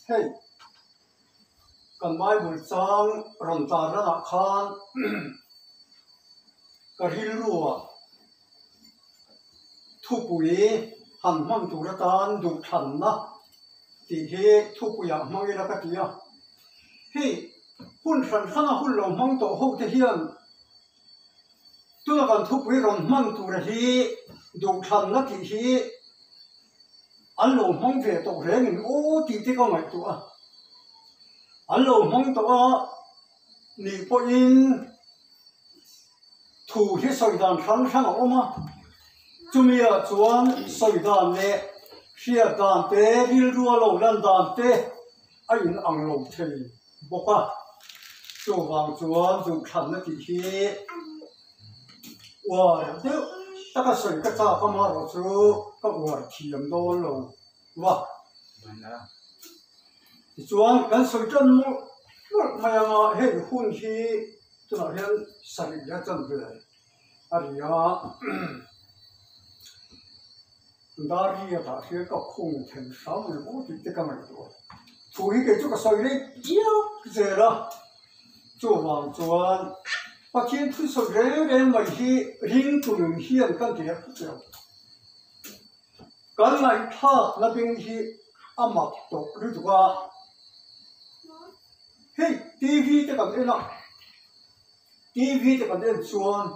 Hei, kan Bible chang rawn tar lanah khan ka rilruah thupui han hman tur atan duhthlanna tih hi thupuiah hmang ila ka ti a. Hei, hun hran hrana hun lo hmang tawh ho te hian tuna kan thupui rawn hman tura hi duhthlanna tih hi an lo hmang ve tawh reng in aw tih te ka ngaihtuah a. An lo hmang tawh a nih pawhin Thu hi sawi dan hrang hrang a awm a, chumi ah chuan sawi dan leh hriat dan te, rilru a lo lan dan te a in ang lo thei bawk a. Chuvang chuan duhthlanna tih hi uar deuh taka sawi ka chak a, amaherawhchu ka uar thiam dawn lo va. Tichuan kan sawi tan mawlh mawlh mai ang a, heng hun hi Tunah hian sarih leh chanve a ri a, Dariat ah hian ka khung then hram ang aw tih te ka ngaihtuah a, thu hi kei chu ka sawi rei diak zel a, chuvang chuan Pathian thu sawi reng reng mai hi ringtu nun hian kan ti a chiang. Kan ngaihthlak na bing hi a mak tawh lutuk a. Hei TV te kan en a, TV te kan en chuan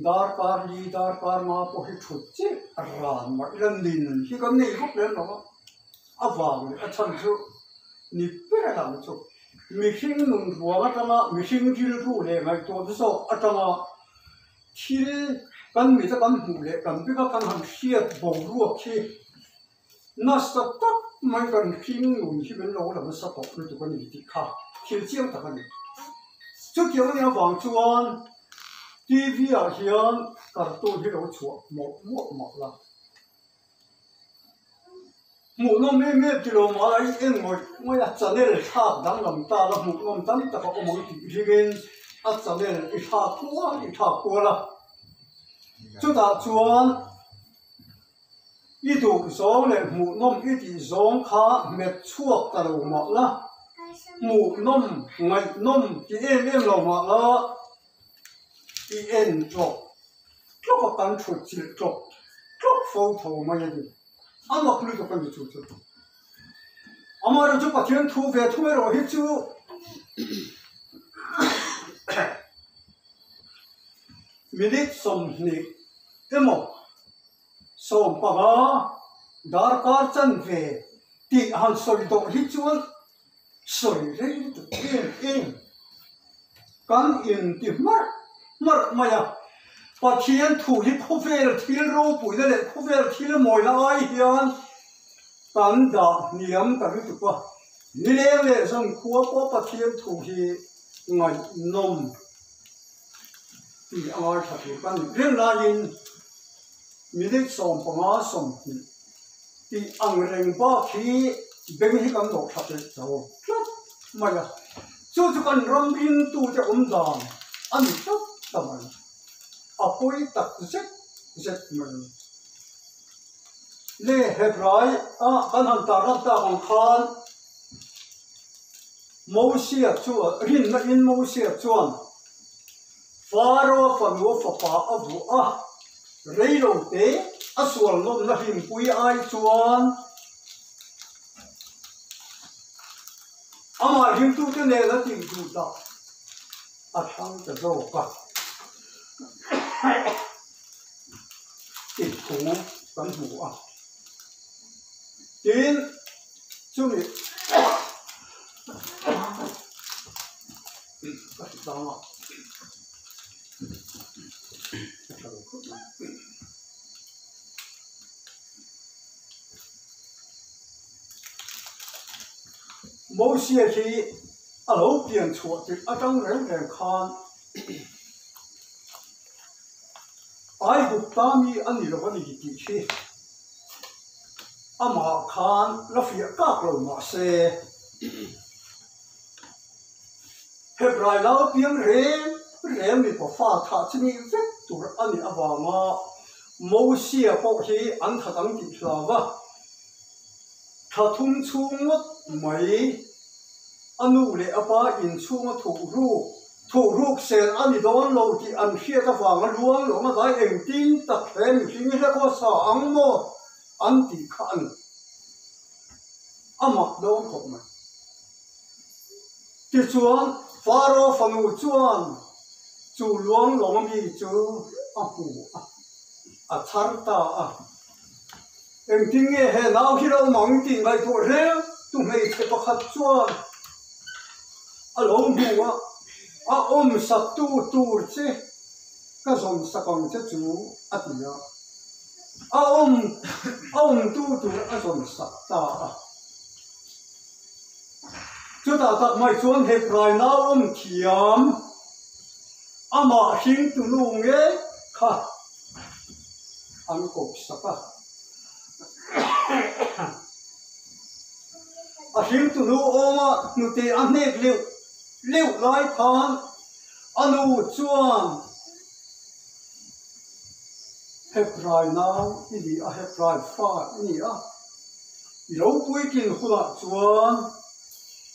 darkar li darkar nga pawh hi thut chiah a ran mah ila nin hi kan nei vak lem lo a, a vang leh a chhan chu ni ber a lang chu mihring nun ruang atanga mihring rilru leh ngaihtuahna zawk atanga thil kan mita kan hmuh leh kan bika kan han hriat boruak hi Nasa tak mai kan hring nun hi min lo la nasa tawh lutuk a ni tih kha thil chiang tak a ni. Chutiang a nih avang chuan TV ah hian cartoon hi lo chhuah mawlh mawlh mah la. Hmuhnawm em em ti lo mah la i en ngawih ngawih a channel thlak danglam ta la hmuhnawm tam tak a awm ang tih ringin a channel i thlak kual i thlak kual a. Chutah chuan. I duh zawng leh hmuhnawm i tih zawng kha hmet chhuak ta lo mah la, hmuhnawm, ngaihnawm ti em em lo mah la, i en tlawk tlawk a kan thut chilh tlawk tlawk fo tho mai a ni. A mak lutuk a ni chu chu. Amaherawhchu chu Pathian thu ve thung erawh hi chu Minute 20 emaw 15 darkar chanve tih han sawi tawh hi chuan sawi rei lutuk em em kan inti hmarh hmarh mai a. Pathian thu hi khawvel thil ropuina leh khawvel thil mawina ai hian kan dah hniam ta lutuk a. Nileng leh zankhua pawh Pathian thu hi ngaihnawm. Tih a ngaithla tur ka nih reng laiin minute 15 20 tih ang reng bak hi beng hi kan dawh tha peih zo tlat mai a, chu chu kan ram ringtute awm dan a ni tlat ta mai, a pawi tak zet zet mai. Le Hebrai a kan han tar ran tak ang khan Mosia chuan rinna in Mosia chuan Faro fanu fapa a vuah a, reilo te a sual nawmna hlimpui ai chuan amah hlimtute nen a tih duh dah a thlang ta zawk a tih thu kan hmu a. Tin, chumi Ka hre tlang a, ka tha lo khawp mai. Mosia hi a lo pian chhuah tirh atang reng reng khan Aigupta mi a ni lo a ni tih hi amah khan la fiah kak lo mah se. Hebrai lau piang reng reng mipa fa thah chi nih vek tur a nih avanga Mosia pawh hi an that ang tih hlau a, Thla thum chhung ngawt mai a nu leh a pa inchhunga thuhruk thuhruk sel a ni dawn lo tih an hriat avanga luang lawng a dai engtin tak he mihring hi hlekhaw sa ang maw an tih kha a ni. A mak dawn khawp mai. Tichuan Faro fanu chuan chu luang lawng ami chu a hmu a, a chhar ta a. Engtin nge he nau hi lo mang tih ngaihtuah reng tu hmeichhe pakhat chuan a lo hmu a, a awm sak tu tur che ka zawm sak ang che chu a ti a, a awm a awm tu tur a zawm sak ta a. Chutah tak mai chuan Hebrai nau awm thiam amah hringtu nu ngei kha an kawp sak a. A hringtu nu awma hnute a hnek leuh leuh lai khan a nu chuan Hebrai nau i ni a, Hebrai fa i ni a, i lo puitlin hunah chuan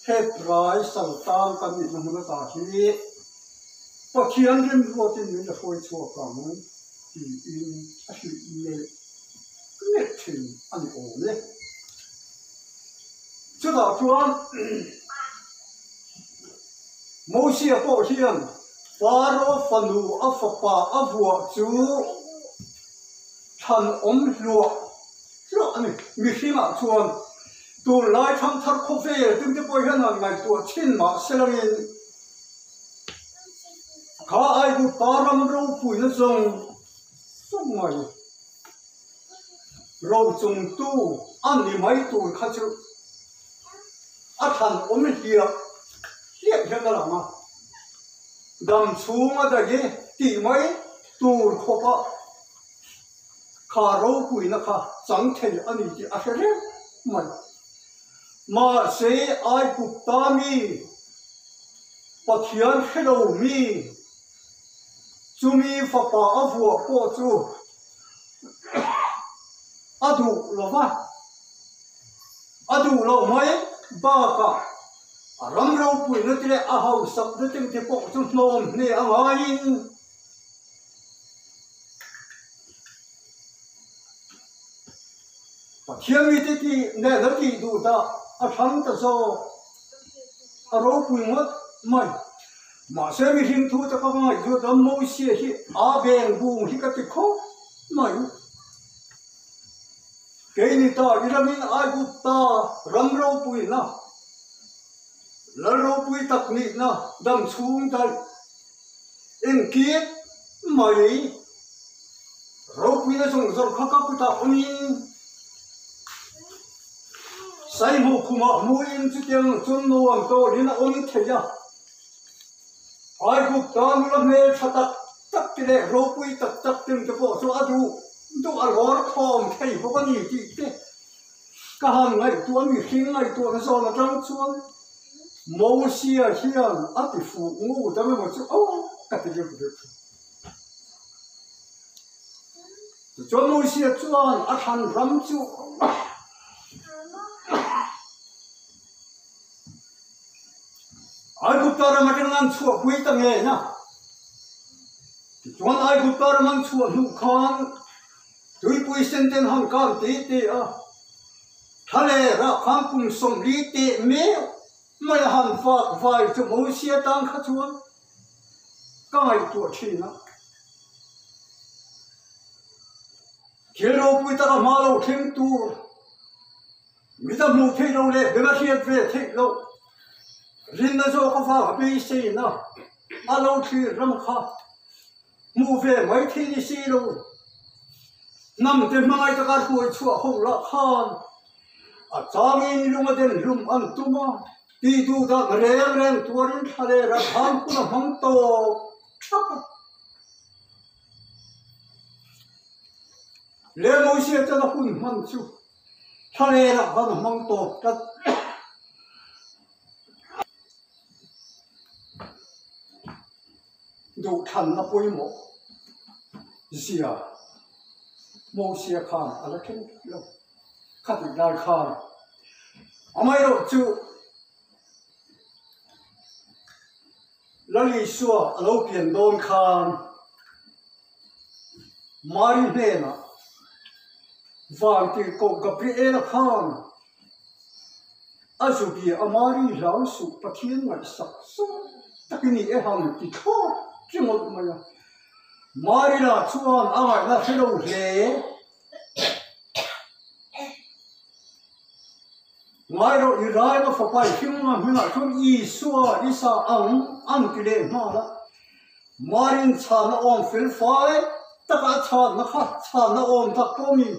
Hebrai saltan kan nihna hmun ata hi Pathian remruatin min la hruai chhuak ang. Tiin a hrilh melh melh thin a ni awm e. Chutah chuan Mosia pawh hian Faro fanu a fapa a vuah chu thlan awm hluah hluah a ni. Mihringah chuan tunlai thangthar khawvel tumte pawh hian han ngaihtuah thin mah se langin, Kha Aigupta ram ropuina zawng zawng mai rochungtu a ni mai tur kha chu a thlan awm hliah hliah hian a lang a, dam chhung a daih e tih mai tur khawpa kha ropuina kha chang thei a ni tih a hre reng mai. Mahse Aigupta mi Pathian hre lo mi chumi fapa a vuah pawh chu a duh lo va, a duh loh mai bakah a ram ropuina te leh a hausakna te te pawh chu hnawm hne a ngaiin Pathian mite tih nen a tih duh dah a thlang ta zawk a ropui ngawt mai. Mahse mihring thu te ka ngaihtuah chuan Mosia hi a beng bung hi ka ti khawp mai. Keini ta i ramin Aigupta ram ropuina, lal ropui tak nihna dam chhung daih Engkip mai ropuina zawng zawng kha ka kutah awmin Saihmuh khumah hmuhin chutiang chuan nuam tawlhin a awm thei a. Aigupta nula hmel tha tak tak te leh ropui tak tak te te pawh chu a duh duh a lawr khawm thei bawk a ni tih te ka han ngaihtuah mihring ngaihtuahna zawn atang chuan Mosia hian a ti fuh ngut ang emaw chu aw ka ti deuh deuh thin. Tichuan Mosia chuan a thlan ram chu Aigupta ram atangin an chhuahpui ta ngei a. Tichuan Aigupta ram an chhuah hnuh khan tuipui sen ten han kang ti ti a. Thla leh rah khan kum 40 teh meuh mai a han vak vai chu Mosia tan kha chuan ka ngaihtuah thin a. Thil ropui taka hma lo thleng tur mit a hmuh theih loh leh beng a hriat ve theih loh rinna zawk avang a beiseina a lo thlir ram kha Hmuh ve mai thei ni si lo. Hnam te hmangaih taka hruai chhuah ho lah khan a changin lung a den hlum an tum a, tih duh dan reng reng tuarin thla leh rat han hun a hmang tawp thap a. Le Mosia chuan a hun hman chu thla leh rat han a hmang tawp tlat. Duhthlanna pawimawh zia Mosia khan a la thleng tlat lo. Khatih lai khan. Amaherawhchu Lal Isua a lo pian dawn khan Mari hnenah Vantirhkoh Gabriela khan a zu bia a Mari hlau suh Pathian ngaihsak zawk takin i e han ti thlawt ringawt mai a. Mari lah chuan a ngaihna hre lo hle. Ngai rawh i raima fapa i hringa hmunah chuan Isua i sa ang an ti leh nghal a. Marin chhanna awm fel fai taka a chhanna kha chhanna awm tak pawh mi.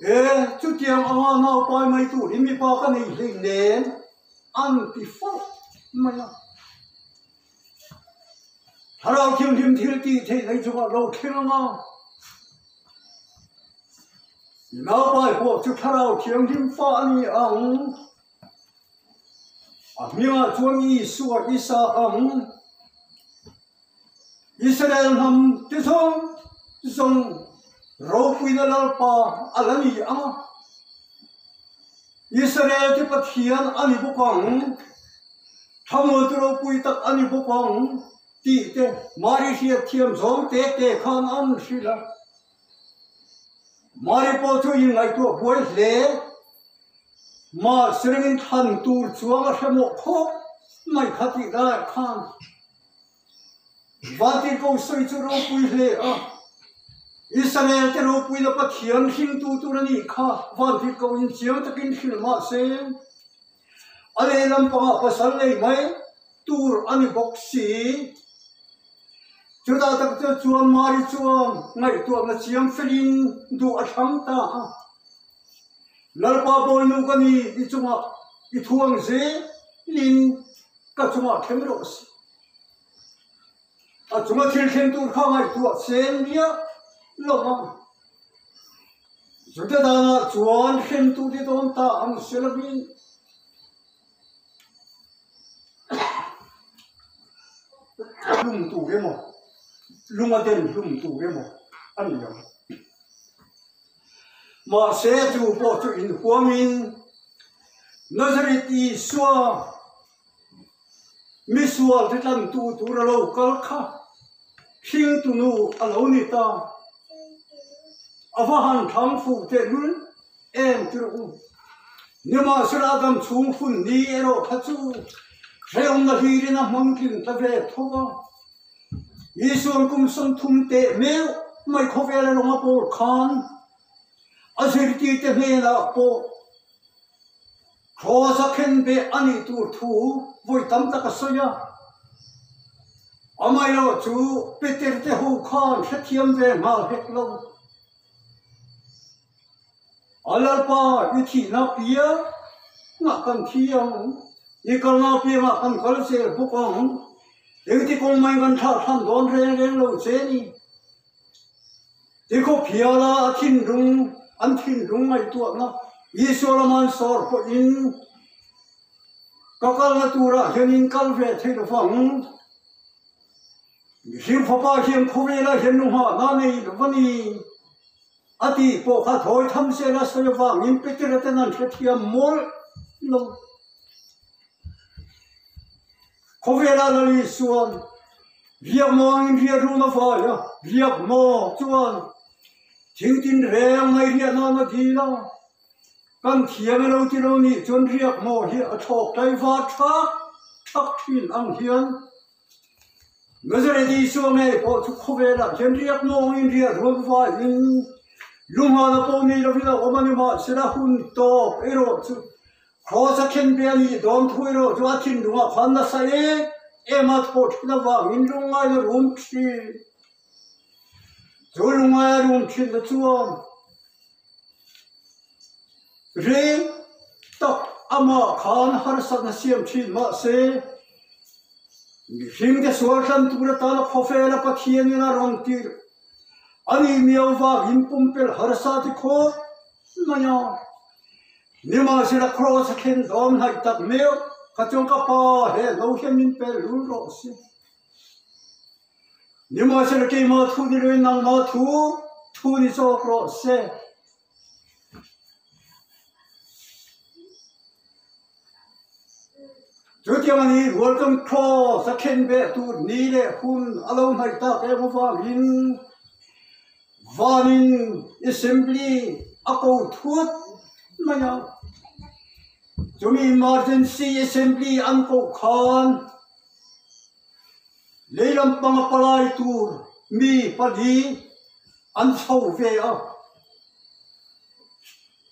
E, chutiang anga naupai mai turin mipa ka nei hlei nen an ti fo mai a. Thlarau Thianghlim thil tih theih nei chungah lo thleng anga naupai pawh chu Thlarau Thianghlim fa a ni ang. A hmingah chuan Isua i sa ang. Israel hnam te zawng zawng ropuina Lalpa a la ni ang a, Israel te Pathian a ni bawk ang, Thlamuantu ropui tak a ni bawk ang tih te Mari hriatthiam zawng te te khan an hrilh a. Mari pawh chu inngaihtuah buai hle. Mahse ringin thlan tur chuang a hre mawh khawp mai kha tih laiah khan Vantirhkoh sawi chu ropui hle a, Israel te ropuina Pathian hringtu tur a nih kha Vantirhkoh in chiang takin hrilh mahse a lehlam pangah pasal nei mai tur a ni bawk si. Chutah tak chuan chuan Mari chuan ngaihtuahna chiang felin duh a thlang ta a. Lalpa bawinu ka ni i chungah i thuang zelin ka chungah thleng rawh si. A chunga thil thleng tur kha ngaihtuah sen miah lo ang. Juda danah chuan hremtu te dawn ta ang se lovin hlum tur emaw, lung a den hlum tur emaw a ni ang. Mahse chu pawh chu inhuamin Nazareth Isua misual te tlantu tur a lo kal kha hringtunu a lo ni ta. A va han thlang fuh tehlul em tirh u. Nimahsela a dam chhung hun ni erawh kha chu hrehawmna hlirin a hmang tling ta ve tho a. Isuan kum 30 teh meuh mai khawvel a rawng a pawl khan a zirtirte hnenah pawh Kraws a khen beh a nih tur thu vawi tam tak a sawi a. Amaherawh chu Peter te ho khan hrethiam ve nghal hek lo. A Lalpa, i thihna piangah kan thi ang, i kalna piangah kan kal zel bawk ang, engti kawng mai kan thlah thlan dawn reng reng lo che ni. Tikhawp hiala a thinlung, an thinlung ngaihtuahna Isua lama an sawr pawhin ka kalna turah hian in kal ve thei lo vang. Mihring fapa hian khawvelah hian nu nghahna nei lo va ni a tih pawh kha thawi tham sela sawi avangin Petera ten an hrethiam mawlh lo. Khawvelah Lal Isuan riak mawngin riah run a vai a, riak maw chuan thing tinreng mai riah nan a dil a, kan thiam elo ti lo nih chuan riak maw hi a thlawk tlaivar thak thak thin ang hian Nazareth Isua ngei pawh chu khawvelah hian riak mawngin riah rual vaiin lunghana pawh nei lovin a awm a ni. Mahsela hun tawp erawh chu Kraws a khen ve a nih dawn thu erawh chu a thinlungah khan nasa em em a thawh thin avangin lungngaina rum thin. Chu lungngaia rum thinna chuan Reng tak amah khan harsatna siam thin mahse, mihringte sual tlan tur atana khawvela Pathianin a rawn tirh a nih miau vangin pumpelh harsa ti khawp mai a. Nimahsela Kraws a thlen zawm hnaih tak meuh kha chuan ka pa he lo hian min pel lul rawh se. Nimahsela keimah thu ni loin nangmah thu thu ni chawk rawh se. Chutiang a ni, Rualtawng Cross a khen beh tur ni leh hun a lo hnaih tak em avangin Vanin Assembly a ko thut mai a. Chumi Emergency Assembly an koh khan lei lampanga palai tur mi pali an chho ve a.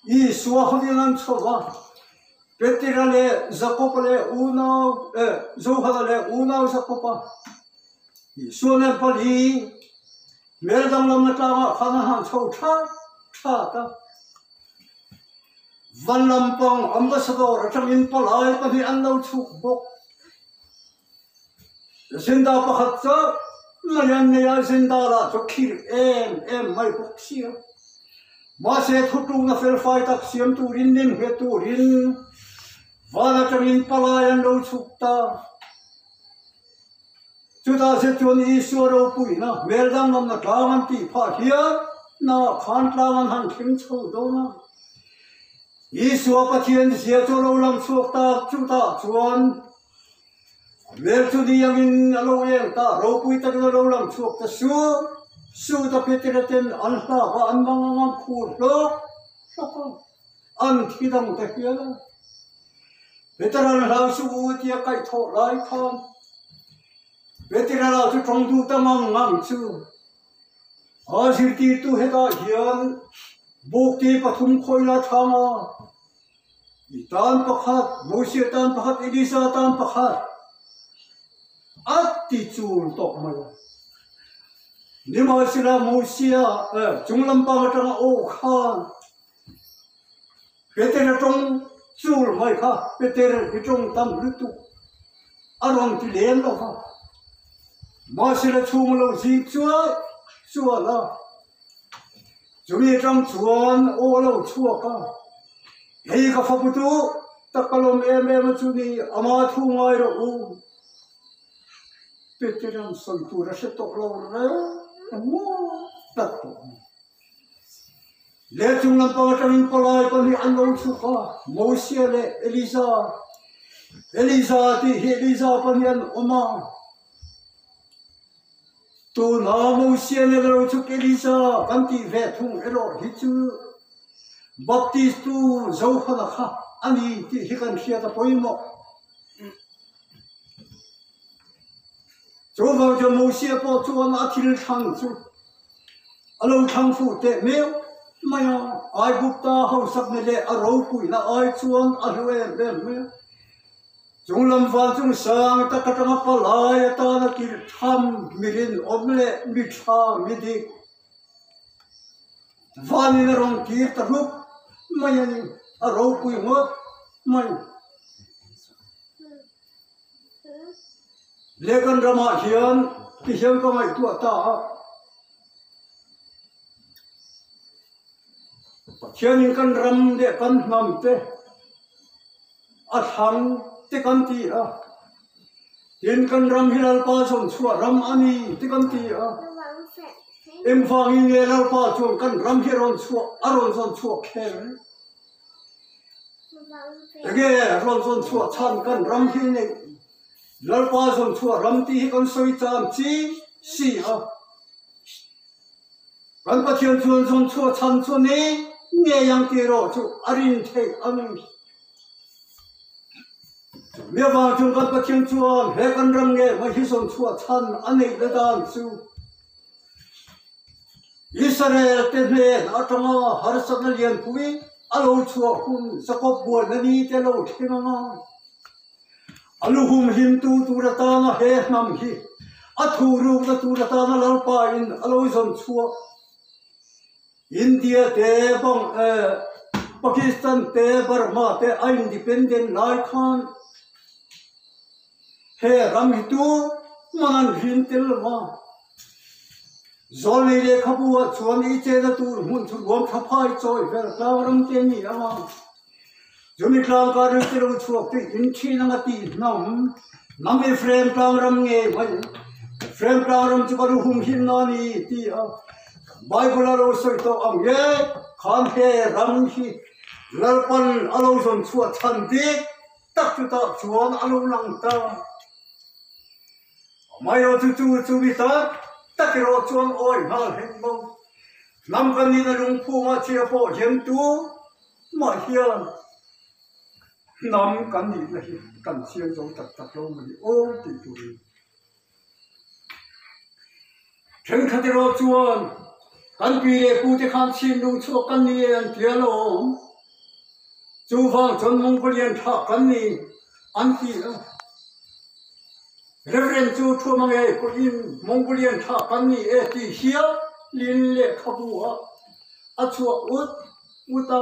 Isua hovin an chho va, Petera leh Jakoba leh unau eh Johana leh unau Jakoba Isua nen pali hmel danglamna tlangah khan an han chho that that a. Van lampang ambassador atangin palai pahnih an lo chhuk bawk. Zinda pakhat chauh mai an nei a, Zinda lah chu khirh em em mai bawk sia. Mahse thutlukna felfai tak siam turin nim nghet turin van atangin palai an lo chhuk ta. Chutah zet chuan Isua ropuina hmel danglamna tlang an tih phah hian na khan tlang an han thleng chho dawn a. Isua Pathian zia chu a lo lang chhuak tak chutah chuan a hmel chu ni angin a lo eng ta, ropui takin a lo lang chhuak ta su su ta Petera ten an hlak a, an mang ang an khur hlawk hlawk a, an thi dang ta hial a. Petera'n hlau suh u tia kaihthawh lai khan Petera lah chu tawng duh ta ngang ngang chu a zirtirtu hetah hian bukti pathum khawila thang a, i tan pakhat, Mosia tan pakhat, Elisa tan pakhat a ti chul tawh mai a. Nimahsela Mosia chung lampang atanga aw khan Peter a tawng chul mai kha Peter hi tawng tam lutuk a rawn ti lem lo va, mahsela chhung lo zing chual chual a, chumi atang chuan aw lo chhuak a, hei ka fapu chu tak ka lawm em em a chu ni ama thu ngai rawh u, Peter an sawi tur a hre tawh lo reng ngawt tak tawh a ni. Leh chung lampang atangin palai pahnih an lo chhuk a, Mosia leh Elija. Elija tih hi Elija pahnih an awm a. Tuna Mosia nen a lo chhuk Elija kan tih ve thung erawh hi chu Baptist-tu Johana kha a ni tih hi kan hriat a pawimawh. Chuvang chuan Mosia pawh chuan a thil thlang chu a lo thlang fuh teh meuh mai a, Aigupta hausakna leh a ropuina ai chuan a hlu em em mai a. Chung lam van chung sang tak atanga palai atana kilh tham mi rinawm leh mi tha mi dik vanin a rawn kir ta hlup mai a ni, a ropui ngawt mai. Le kan ramah hian ti hian ka ngaihtuah ta a, Pathianin kan ram leh kan hnam te a thlang te kan ti a, tin kan ram hi Lalpa zawn chhuah ram a ni te kan ti a, engvangin nge Lalpa chuan kan ram hi a rawn chhuah a rawn zawn chhuak kher? Enge rawn zawn chhuah chhan kan ram hi neih Lalpa zawn chhuah ram tih hi kan sawi cham chi si a. Kan Pathian chuan zawn chhuah chhan chu nei ngei ang tih erawh chu a rin theih a ni. Chumi avang chuan kan Pathian chuan he kan ram nge mai hi zawn chhuah chhan a neih na dan chu Israel te hnen atanga harsatna lianpui a lo chhuah hun Jakob buaina ni te lo thleng anga a luhum hlimtu tur atana he hnam hi a thurukna tur atana Lalpa in a lo zawn chhuah India te bang Pakistan te Burma te a independent lai khan he ram hi tu man an hlim tel lo va. Zawlnei lehkhabu ah chuan i chena tur hmun chu ruam tha phai chawi vel tlang ram te a ni ang a, chumi tlang kar ri te lo chhuak chu in thin anga tih hnam hnam Ephraim tlang ram ngei mai Ephraim tlang ram chu ka lu hum him na a ni ti a Bible a lo sawi tawh ang nge khan he ram hi Lalpan a lo zawn chhuah chhan dik. tak chutah chuan a lo lang ta. Amaherawhchu chu chu mi tak tak erawh chuan awi nghal hek lo. Hnam kan nihna lungphungah chhia pawh hian tu mah hian hnam kan nihna hi kan chiang zo tak tak lo mai aw tih turin. Thenkhat erawh chuan kan pi leh pu te khan chhinlung chhuak kan ni e an ti alawm. Chuvang chuan Mongolian thlah kan ni an ti a. Reverend chu thuam ang ei pawhin Mongolian thlah kan ni e tih hialin lehkhabu ah a chhuah ut ut a.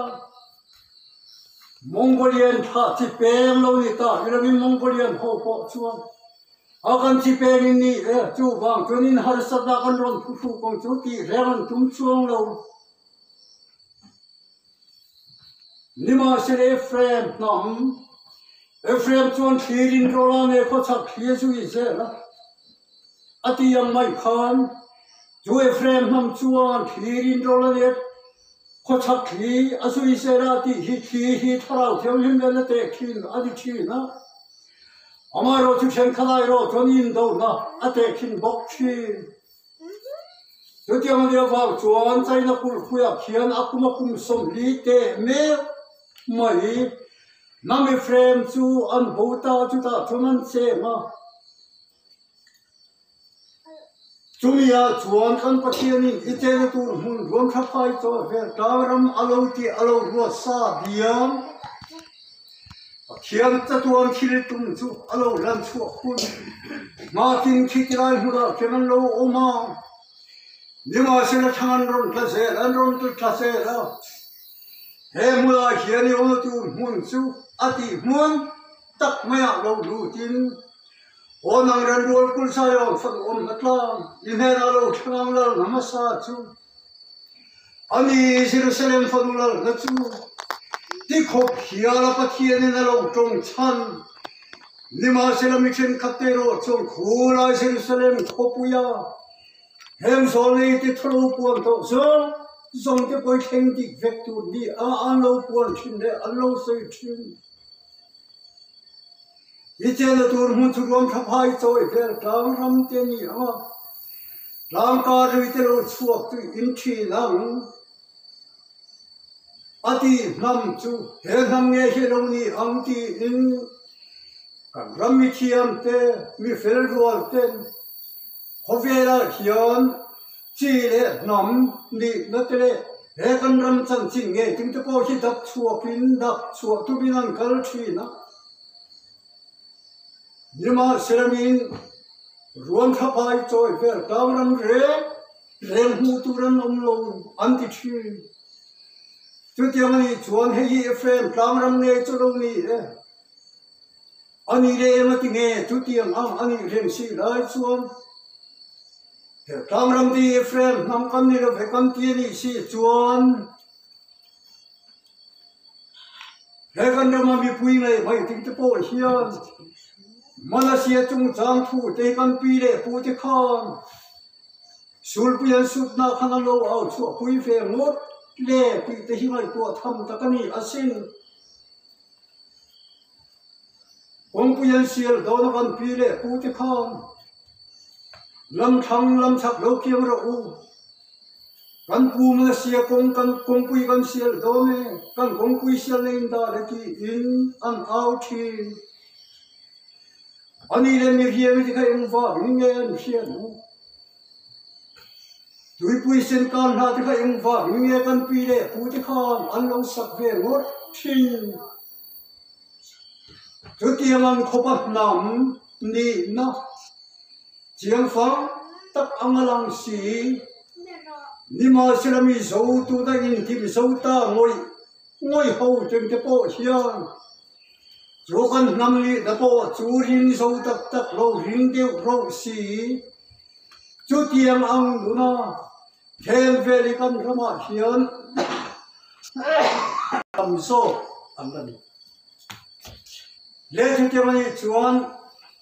Mongolian thlah chi peng lo ni ta iloin Mongolian ho pawh chuan A kan chi peng in ni e, chuvang chuan in harsatna kan rawn phu hruk ang chu tih reng an tum chuang lo. Nimahsela Ephraim hnam, Ephraim chuan thlir in rawl a nei khawchhak thli a zui zel a, a ti ang mai khan chu Ephraim hnam chuan thlir in rawl a nei Khawchhak thli a zui zel a tih hi thli hi thlarau thianghlim len a teh thin a ni thin a. Amaherawh chu thenkhat erawh chuan indohna a teh thin bawk thin. Chutiang a nih avang chuan China kulhpuiah khian a kum a kum 40 teh mek mai hnam Ephraim chu an bo ta chutah chuan an cheng a. Chumi-ah chuan kan Pathianin i chena tur hmun ruam tha phai chaw vel tlang ram a lo tih a lo ruat sa diam. Pathian chatuan thil tum chu a lo lan chhuah hun. Hmakin khi tilai hmunah khian an lo awm a, nimahsela thlang an rawn tla zel, an rawn tla zel a. He hmunah hian i awmna tur hmun chu a tih hmun tak maiah lo lutin, Aw nang ran rual kul Zion fanu awm hna tlang, i hnenah lo thlang lal hna hmasa chu a ni, Jerusalem fanu lal hna chu tikhawp hiala Pathianin a lo tawng chhan. Nimahsela mi thenkhat te erawh chuan khulai Jerusalem khawpuia heng zawlnei te thalo puan tawh zawng zawng te pawh i thleng dik vek tur ni a an lo puan thin leh an lo sawi thin. I chena tur hmun chu ruam tha phai chawi vel tlang ram te a ni ang a, tlang kar rui te lo chhuak chu in thin ang a ti hnam chu he hnam nge hi a lo ni ang tiin kan ram mithiam te mi fel rual ten Khawvelah hian chi leh hnam nihna te leh he kan ram chanchin ngei tum te pawh hi dap chhuakin dap chhuah tumin an kal thin a. Nimahselamin ruam thlapai chawi vel tlang ram reng reng hmuh tur an awm lo an ti thin. Chutiang anih chuan hei hi Ephraim tlang ram ngei chu lo ni e. A nih leh eng a ti nge chutiang ang a nih reng si lai chuan he tlangram ti Ephraim hnam kan ni lo ve kan ti a nih si chuan he kan rama mipui ngei mai ting te pawh hian Manasea chungchang thu te hi kan pi leh pu te khan sulpui an sutna khan an lo au chhuahpui ve ngawt le tih te hi ngaihtuah tham tak a ni asin. Kawngpui an sial dawn a kan pi leh pu te khan lam thlang lam chak lo kiang rawh u. Kan pu Malaysia kawng kan kawngpui kan sial dawn e, kan kawngpui sial na in dah le tiin an au thin. Ani leh Miriam-i te kha engvangin nge an hriat ang? Tuipui sen kar hna te kha engvangin nge kan pi leh pu te khan an lo sak ve ngawt thin? Chutiang ang khawpa hnam nihna chiang fang tak anga lang si, nimahsela mi zo tuna intim zo ta ngawih ngawih ho chengte pawh hian Chu kan hnam lihna pawh chu ring zo tak tak lo ring deuh rawh si. Chutiang ang nuna then vel hi kan ramah hian tam zawk an la ni. Le chutiang a nih chuan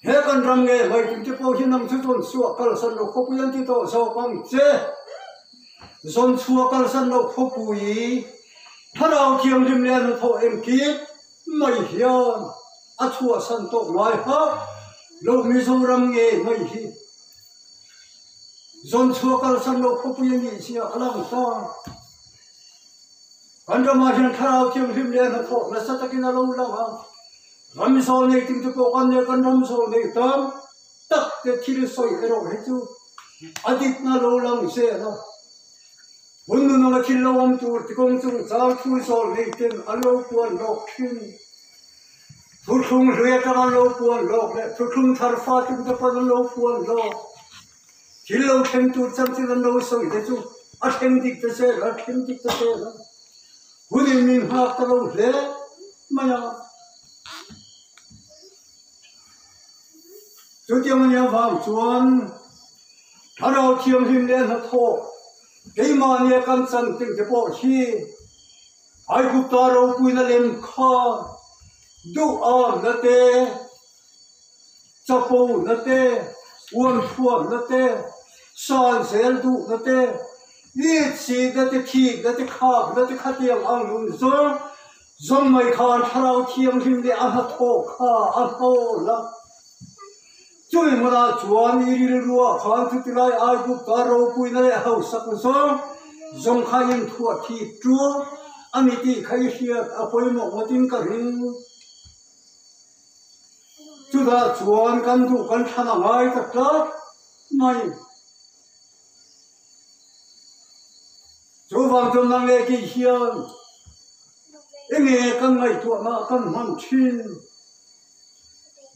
he kan ram nge hmeichhun te pawh hi nang chu zawn chhuah kalsan lo khawpui an ti tawh zawk ang che. Zawn chhuah kalsan lo khawpui thlarau thianghlim leh hnathawh engkim mai hian. A chhuahsan tawh ngai hauh lo Mizoram nge mai hi zawn chhuah kalsan lo khawpui a nih zia a lang ta. Kan ramah hian thlarau thianghlim leh hnathawh nasa takin a lo lang a, ram zawl nei ting te pawh kan nia, kan ram zawl nei tam tak te thil sawi erawh hi chu a dikna lo lang zel a. Hun nun anga thil lo awm tur tikawng chungchang thu zawl nei ten an lo puan lawk thin. Thuthlung hlui atang an lo puan lawk leh thuthlung thar fa tum te pawn an lo puan lawk. Thil lo thleng tur chanchin an lo sawi te chu a thleng dik ta zel a, thleng dik ta zel a. Hun in min nghak ta lo hle mai a. Chutiang a nih avang chuan Thlarau Thianghlim leh hnathawh keimahnia kan chan tih te pawh hi Aigupta ropuina lem kha duhamna te, chapona te, uanthuamna te, san zel duhna te, itsikna te, thikna te, khakna te khatiang ang nun zawng zawng mai khan Thlarau Thianghlim leh a hnathawh kha a hnawl a. Chumi hmunah chuan i rilruah khan chutilai Aigupta ropuina leh hausak zawng zawng kha inthuah thip ṭual a ni tih kha i hriat a pawimawh ngawtin ka ring. Chutah chuan kan duh kan thlan a ngai ta tlat mai. Chuvang chuan nang leh kei hian enge kan ngaihtuahna kan hman ṭhin?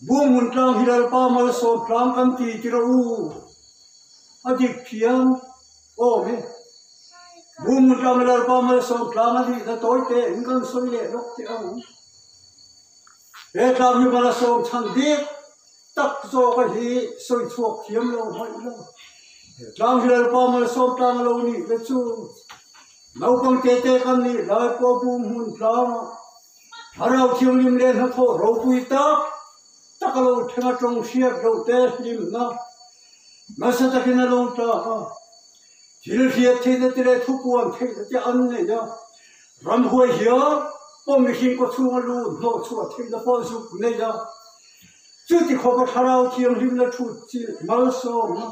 Buanghmun tlang hi Lalpa malsawm tlang kan ti ti rawh u. A dik phian awm e. Buanghmun tlang hi Lalpa malsawm tlang a nihna tawi te in kan sawi leh lawk teh ang. He tlang hi malsawm chhan dik tak zawk a hi sawi chhuak thiam lo hmaih lo. He tlang hi Lalpa malsawm tlang a lo nih te chu naupang te te kan nih lai pawh Buanghmun tlangah Thlarau Thianghlim leh hnathawh ropui tak tak a lo thleng a tawng hriat loh te hlimna nasa takin a lo tlak a, thil hriat theihna te leh thupuan theihna te an nei a, ramhuai hian pawh mihring kawchhunga lu hnawh chhuah theihna pawh zuk nei a, chuti khawpa Thlarau Thianghlimna thut chilh malsawmna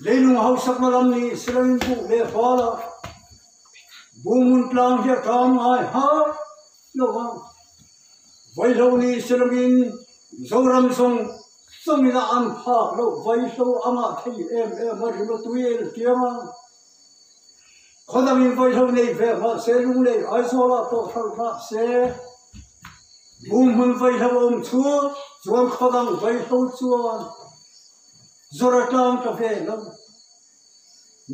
leilung hausakna lam ni Israel buh leh vala Buhmun tlang hi a ṭam ngai hauh lo a, vaihlo ni si loin Mizoram zawng zawngin a an phak loh vaihlo a ngah thei em em a rim a tui el tiang a. Khaw dangin vaihlo nei ve mah se Lunglei Aizawlah pawh hralh mah se Buhmun vaihlo a awm chhuak chuan khaw dang vaihlo chuan zawr a tlang ta ve lo.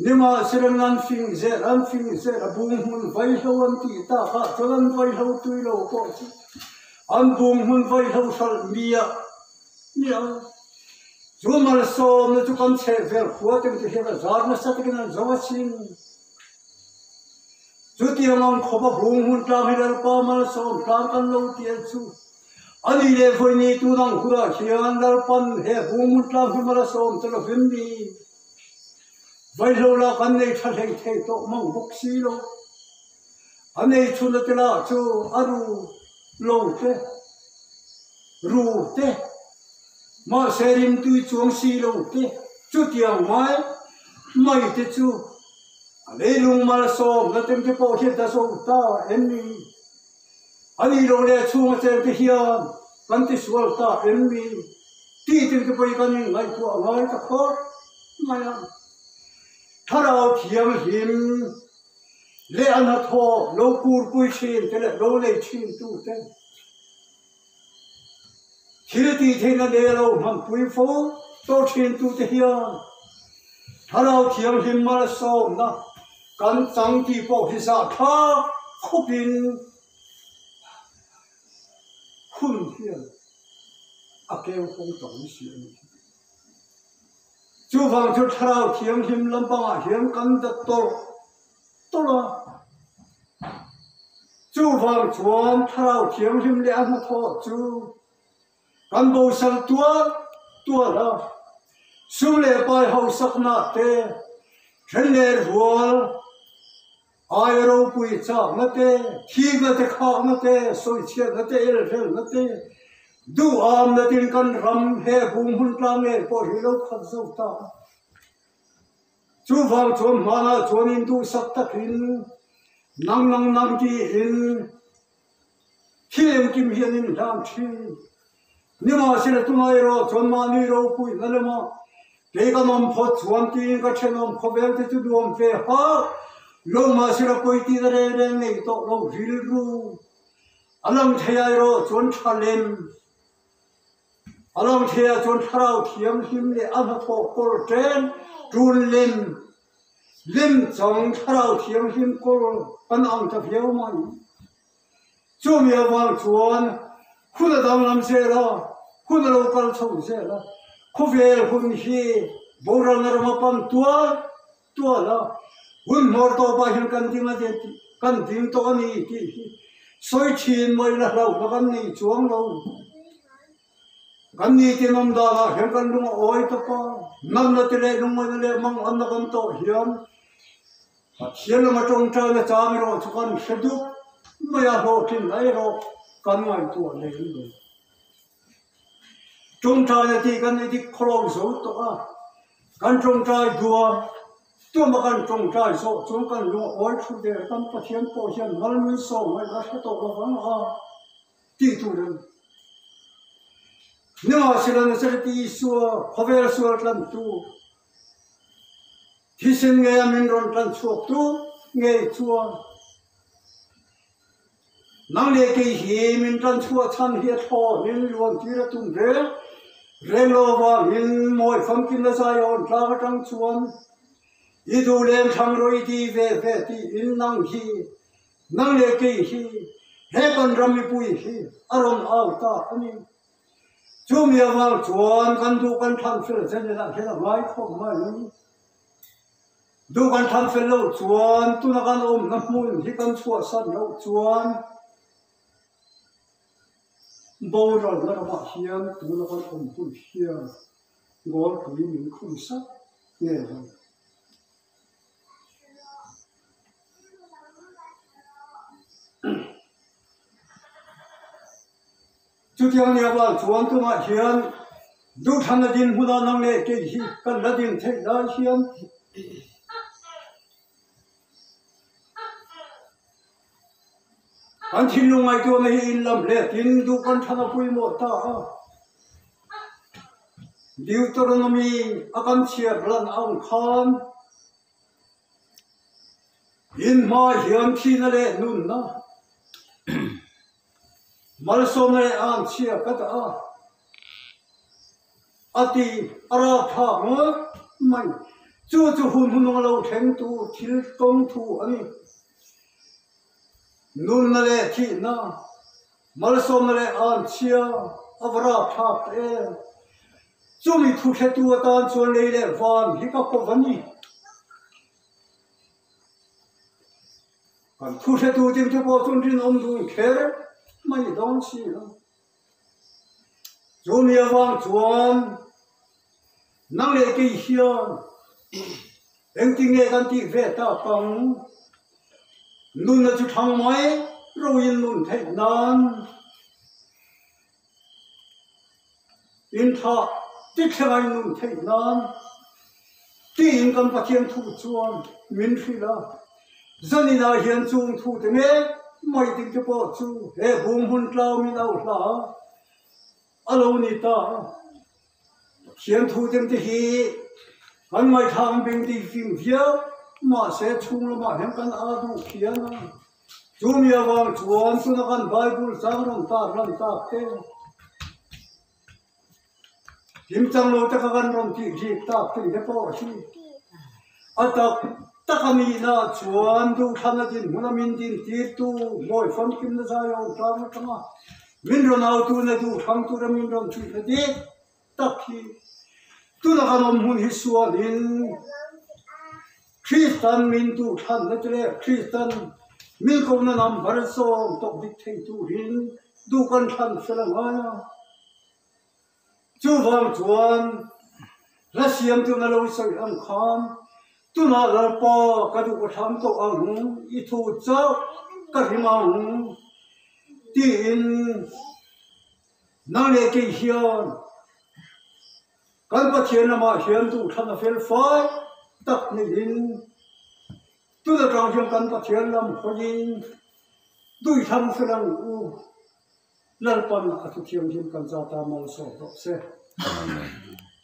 Nimahsela an fing zel, an fing zel a, bunghmun vaihlo an tih takah chuan an vaihlo tui lo pawh chu an bunghmun vaihlo hralh miah miah a. Chu malsawmna chu kan chhehvel khua te te hian a zar nasa takin an zo asin. Chutiang ang khawpa bunghmun tlang hi Lalpa malsawm tlang kan lo ti ang chu. A ni leh vawi ni tun ang hunah hian Lalpan he bunghmun tlang hi malsawm ta lovin mi Vaihlo lah kan nei tha hlei thei tawh mang bawk si lo. A nei chhun a tila chu a ru lo te, ru te, mahse rimtui chuang si lo te, chutiang mai mai te chu a leilung malsawmna tengte pawh hian ta zo ta em ni? A nih loh leh chhunga cheng te hian kan ti sual ta em ni tih ting te pawhin kan inngaihtuah ngai ta khawp mai a. Thlarau Thianghlim leh a hnathawh lo kurpui thin te leh lo nei thin tu te thil tih theihna nei a lo hmanpui fo tawh thin tu te hian Thlarau Thianghlim malsawmna kan chang tih pawh hi zahthlak khawpin hun hian a keu kawng ta mai si a ni. Chuvang chu Thlarau Thianghlim lampangah hian kan dat tawlh tawlh a. Chuvang chuan Thlarau Thianghlim leh a hnathawh chu Kan bosal tual tual a, sum leh pai hausakna te, then leh rual. Aia ropui chakna te, thikna te, khakna te, sawichhiatna te, elhrelna te, duhamna tin kan ram he bung hmun tlang ngei pawh hi lo khat zo ta a. Chuvang chuan hmanah chuan induhsak takin nang nang nang tiin thil engkim hi an inhlan thin. Nimahsela tunah erawh chuan mahni ropuina lamah kei ka nawm phawt chuan tiin ka thenawm khawvel te chu nuam ve hauh lo mahsela pawi tihna reng reng nei tawh lo rilru a lang thei ah erawh chuan tha lem a lang thei ah chuan thlarau thianghlim leh a hnathawh kawl ṭen ṭun lem lem chang thlarau thianghlim kawl kan ang ta viau mai. Chumi avang chuan hun a danglam zel a, hun a lo kal chho zel a, khawvel hun hi boralna rama pan tual tual a, hun hmawr tawpah hian kan ding a kan ding tawh a ni tih hi sawi thin mai la hlauhna kan nei chuang lo. Kan ni tin awm danah hian kan lung a awi tawp a, natna te leh lungngaihna leh manganna kan tawh hian Pathian lama tawngtaina chang erawh chu kan hre dup mai a, hlawhtlinna erawh kan ngaihtuah lem lo. Tawngtaina tih kan i dik khawlo zo tawh a, kan tawngtai dua tuma kan tawngtai zawh chuan kan lung a awi thu der, kan Pathian pawh hian mal min sawm ngaih a hre tawh lo vang a tih tur a ni. Nimahsela Nazareth Isua khawvel sual tlantu Thisen ngei a min rawn tan chhuak tu ngei chuan nang leh kei hi min tan chhuah chhan hi a thlawn in luan tir a tum reng reng lo avangin mawi famkim la zai awn tlang atang chuan i duh leng thlang rawh i ti ve ve tiin nang hi nang leh kei hi he kan ram mipui hi a rawn au ta a ni. Chumi avang chuan kan duh kan thlan fel zen inah hian a ngai khawp mai. Duh kan thlan fel loh chuan tuna kan awmna hmun hi kan chhuahsan loh chuan boralna ramah hian tuna kan awm hun hian Gawlpui min khum sak ngei ang. Chutiang nia vang chuan tunah hian duhthlanna dinhmuna nang leh kei hi kan la din theih lai hian kan thinlung ngaihtuahna hi inlam hletin duh kan thlan a pawimawh ta a. Deuteronomy a kan chhiar lan ang khan Inhma hian thihna leh nunna malsawmna leh anchhia ka dah a, a ti a rapthlak ngawt mai. Chu chu hun hunung a lo thleng tur thil tawng thu a ni. Nunna leh thihna, malsawmna leh anchhia a va rapthlak ta em. Chumi thu hretu atan chuan lei leh van hi ka kawp a ni. Kan thu hretu ding te pawh chuan rinawm dun kher mai dawn si lo. Chumi avang chuan nang leh kei hian engtin nge kan tih ve tak ang? Nunna chu thang mai roin nun theih nan. Inthah tithleng a inun theih nan tiin kan Pathian thu chuan min hrilh a. Zaninah hian chung thu te ngei mai ding te pawh chu he bung hmun tlau min auh hla a lo ni ta a. Pathian thu ding te hi kan ngaihthlak ang bing tih fing viau mahse chhung lamah hian kan a duh phian a. Chumi avang chuan tuna kan Bible chang rawn tar lan tak te, kimchang lo taka kan rawn tih rik tak tih te pawh hi a tak tak a nihna chuan duhthlan a dinhmun a min dintirtu mawi famkimna zai awm tlang atanga min rawn autuna duhthlang tura min rawn ṭhihna dik tak hi tuna kan awm hmun hi sualin Kristan min duhthlanna te leh Kristan min kohna number zawng tawk dik thei turin duh kan thlan fel a ngai a. Chuvang chuan hla siamtu na lo sawi ang khan. Tunah Lalpa ka duh ka thlang tawh ang, i thu chauh ka hrim ang tiin nang leh kei hian kan Pathian lamah hian duhthlan a fel fai tak niin tun atang hian kan Pathian lam hawiin duhthlang fel ang u. Lalpan a thu thianghlim kan zata malsawm rawh se. Amen.